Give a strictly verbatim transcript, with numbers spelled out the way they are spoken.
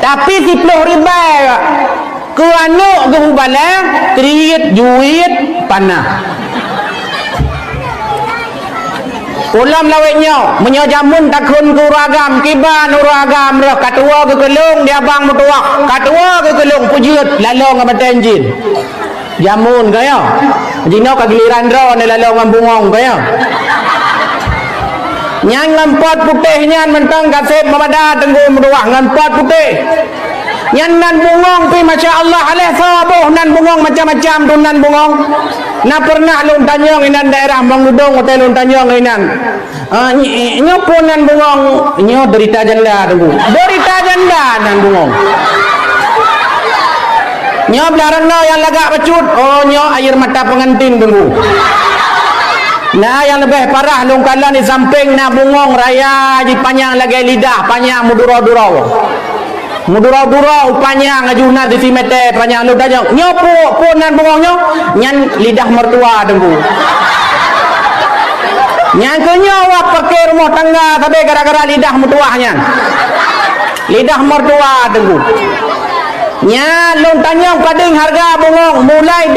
Tapi siploh ribèe keu aneuk geuh balèe, kriet, juet, panah. Ulôn lawét nyoe, meunyoe jameun takheun keu ureueng agam, kiban ureueng agam rôh, ka tuwoe geukeulong di abang meutuwah, ka tuwoe geukeulong peujeuet lalong ngon batèe jin. Jameun ka nyoe. Jinoe ka giliran droeneuh lalong ngon bungöng ka nyoe. Nyan ngon pot putéh nyan mantong ka sép meumada teungku meutuwah ngon pot putéh. Nyan nan bungöng pih masya Allah, aléh soe boh nan bungöng macam-macam tu nan bungöng. Na peureunah lôn tanyong inan daerah Meungudong, watèe lôn tanyong inan. Ah, ny-, nyoe peue nan bungöng? Nyoe derita janda, Teungku. Derita janda nan bungöng. Nyoe blah reunoe nyang lagak bacut, oh, nyoe air mata pengantin, Teungku. Na nyang leubeh parah lôn kalon di sampéng na bungöng raya jipanyang lagèe lidah, panyang meuduro-duro. Meuduro-duro u panyang aju na sisi mètè panyang lôn tanyong, "Nyoe peue, peue nan bungöng nyoe?" "Nyan lidah mertua, Teungku." Nyang keu nyoe awak paké rumoh tangga sabe gara-gara lidah meutuwah nyan. Lidah mertua, Teungku. Nyan lôn tanyong padum hareuga bungöng, mulai